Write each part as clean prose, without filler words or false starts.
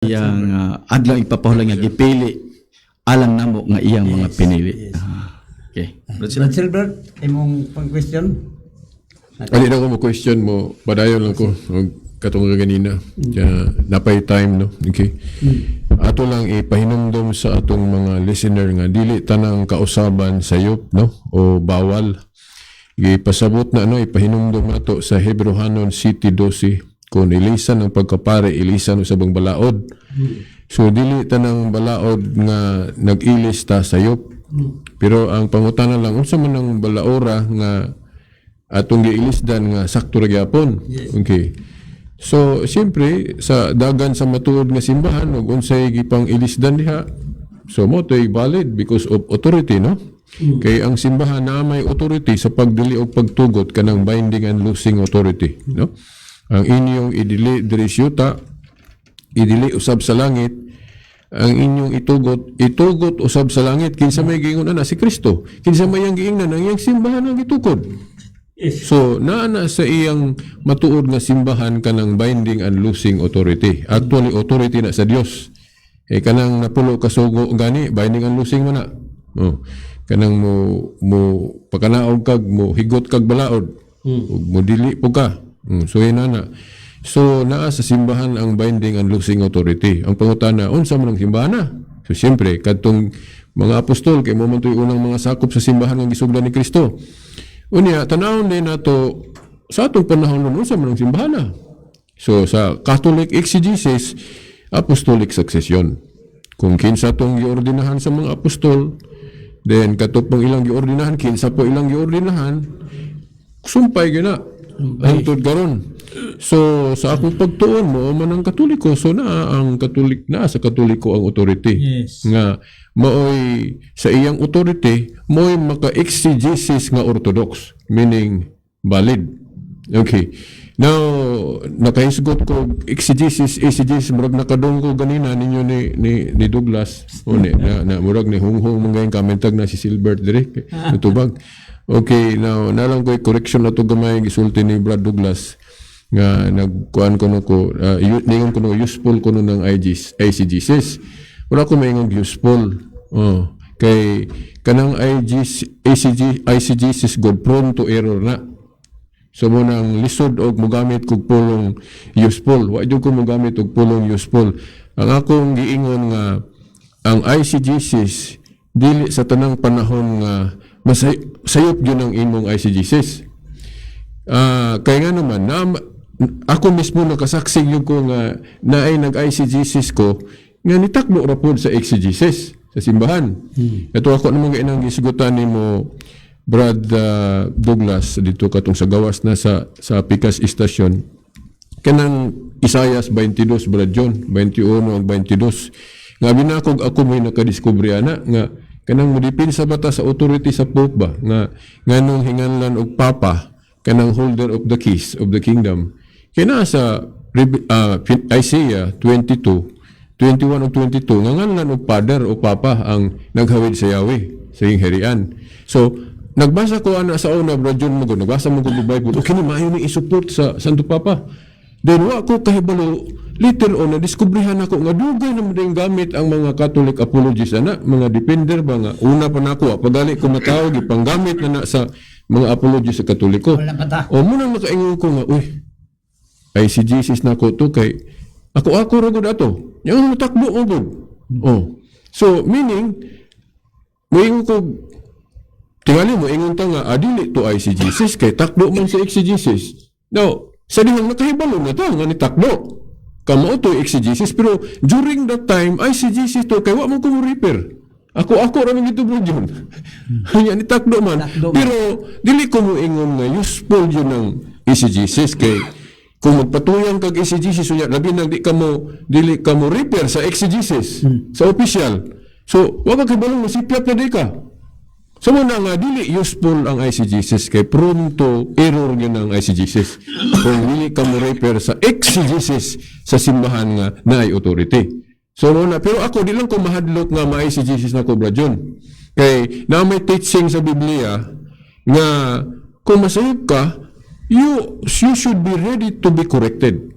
Iyang adlaw igpapahulang nga gipili alang namo nga iyang mga pinili. Ah, okay. Brad Silbert, imong pang-question? Ali na ko mo question mo, padayon lang ko og katong ganina. Kaya napay time, no. Okay. Ato lang ipahinumdom sa atong mga listener nga dili tanang kausaban sayop, no, o bawal. Ipasabot na, no, ipahinumdom nato sa Hebreohanon 7:12, kung ilisan ang pagkapare, ilisan usabang balaod. So dili tanang balaod nga nag-ilis ta sayop. Pero ang pangutana lang, unsa man ang balaora nga atong giilisdan nga sakto ra gyapon? Okay. So siyempre sa dagan sa matuod nga simbahan ug unsay gipang ilisdan diha. So mao to'y valid because of authority, no? Kay ang simbahan na may authority sa pagdili og pagtugot, kanang binding and loosing authority, no? Ang inyong idili diri sa yuta, idili usab sa langit. Ang inyong itugot, itugot usab sa langit. Kinsa may giingon ana? Si Kristo. Kinsa may iyang giingnan? Ang iyang simbahan ang gitukod. So, naa na sa iyang matuod nga simbahan kanang binding and loosing authority. Actually, authority na sa Dios. Eh, kanang napulo kasugo gani, binding and loosing man na. Oh. Kanang mo pakanaog kag mo higot kag balaod. Ug mo dili po ka. So yun na na. So naa sa simbahan ang binding and loosing authority. Ang pangutana, unsa man ang simbahan na? So siyempre, kadtong mga apostol kay mao man to'y unang mga sakop sa simbahan nga gisugdan ni Kristo. Unya, tanawon din nato sa atong panahon nun, unsa man ang simbahan na? So sa Catholic exegesis, apostolic succession. Kung kinsa tong giordinahan sa mga apostol, then kato pang ilang giordinahan, kinsa po ilang giordinahan, sumpay gyud na. Hangtod karon. So sa akong pagtuon, mao man ang Katoliko, so na ang Katolik na sa Katoliko ang authority. Nga maoy sa iyang authority, maoy maka-exegesis nga orthodox, meaning valid. Okay. Now, nakahisgot ko exegesis, exegesis, murag nakadong ko ganina ninyo ni Douglas. O ni, na murag ni hunghong mga yung kamentag na si Silbert dire. Nutubag. Okay, now, nalang ko correction na to gamay gisulti ni Brad Douglas nga nagkuan ko no ko ningon ko no useful ko no ng IG, eisegesis. Wala ko maingon useful. Oh, kay kanang IG, ACG, eisegesis god prone to error na. So mao nang lisod og mogamit kog pulong useful. Wa jud ko mogamit og pulong useful. Ang akong giingon nga ang eisegesis dili sa tanang panahon nga masayop gyud ang imong eisegesis. Ah, kay nga naman na ako mismo nakasaksi gyud ko nga naay nag-eisegesis ko nga nitakbo ra pod sa exegesis sa simbahan. Ito ako naman inang gisgutan nimo, Brad Douglas, dito katong sa gawas na sa Pikas Istasyon, kanang Isayas 22, Brad John, 21 ug 22, nga binakog ako may nakadiskubre ana nga kanang modipinsa bata sa authority sa Pope ba, nga nganong hinganlan og papa kanang holder of the keys of the kingdom, kay naa sa Isaiah 22 21 ug 22 nga nganlan og father o papa ang naghawid sa Yahweh sa iyang herian. So nagbasa ko ana sa una, Brad John, mo nagbasa mo ko Bible, okay ni maayo ni i-support sa Santo Papa. Then wa ko kahibalo, later on na diskubrihan ako nga dugay na din gamit ang mga Catholic apologists ana, mga defender ba, nga una pa nako pagali ko matawo, gipanggamit na na sa mga apologists sa Katoliko. Wala pa ta. O mao nang nakaingon ko nga, uy, eisegesis na ko to kay ako ako ra gud ato. Yang mutakbo mo gud. Oh. So meaning moingon ko tingali mo ingon ta nga dili to eisegesis kay takbo man sa exegesis. Now, sa dihang nakahibalo na ta nga ni takbo. Kamo to exegesis, pero during that time eisegesis to kay wa mo ko mo repair. Ako ako ra man gito, bro John. Nya ni takdo man. Takdo man. Pero dili ko mo ingon nga useful yun ang eisegesis kay kung magpatuyang kag eisegesis unya labi nang di ka mo dili ka mo repair sa exegesis sa official. So wa ka kabalong masipyap na di ka. So mao na nga dili useful ang eisegesis kay prone to error gyud ang eisegesis kung dili ka mo repair sa exegesis sa simbahan nga naay authority. So mao na, pero ako di lang ko mahadlok nga ma-eisegesis na ko, Brad John. Kay na may teaching sa Biblia nga kung masayop ka, you should be ready to be corrected.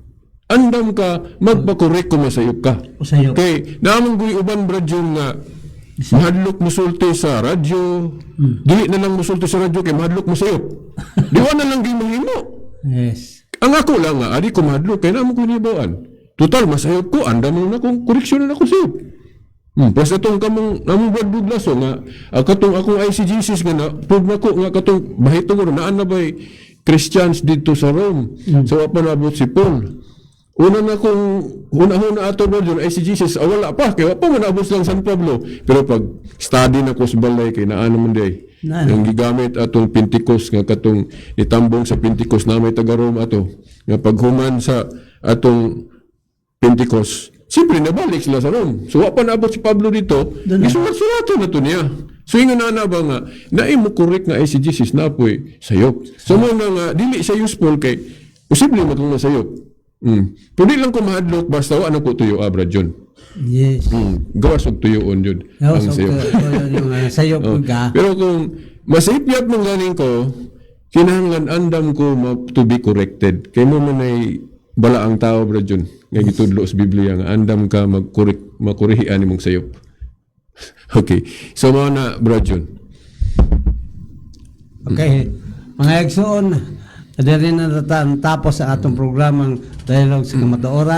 Andam ka magpa-correct kung masayop ka. Usayop. Kay naamong guy uban, Brad Jun, nga mahadlok musulti sa radyo. Dili na lang musulti sa radyo kay mahadlok musayop. Di wa na lang gyud mahimo. Ang ako lang nga, adi ko mahadlok kay naamo ko nibawaan. Total masayop ko, andam na akong koreksyon na ako sayop. Plus atong kamong among Brad Douglas oh, nga katong akong ICGCs nga na prove na ko nga katong bahitong ro naan na bay Christians dito sa Rome. So wa pa naabot si Paul. Una na kung una-una ato ba yun, ICGCs, wala pa, kaya wa pa man naabot lang San Pablo. Pero pag study na ko sa balay, kay naano man day. Naano. Ang gigamit atong Pentecost nga katong nitambong sa Pentecost na may taga Rome ato. Nga paghuman sa atong Pentecost, siyempre nabalik sila sa Rome. So wa pa naabot si Pablo dito, Doon na. gisulat-sulatan na to niya. So ingon na na ba nga, naay mo correct nga exegesis na po'y sayop. So mo na nga, dili siya useful kay, posible mo itong nasayop. Pero di lang ko mahadlok, basta wa na ko tuyo, abra John. Gawas og tuyoon yun. Gawas ang og sayop. Tuyo yung sayop ka. Pero kung masayop mong ganing ko, kinahanglan andam ko to be corrected. Kay mo man ay bala ang tao, Brad Jun. Nga gitudlo sa Biblia nga andam ka mag-correct, makurihian nimong sayop. Okay. So mao na, Brad Jun. Okay. Mga igsoon, diri na tapos sa atong programang Dialogue sa Kamatuoran.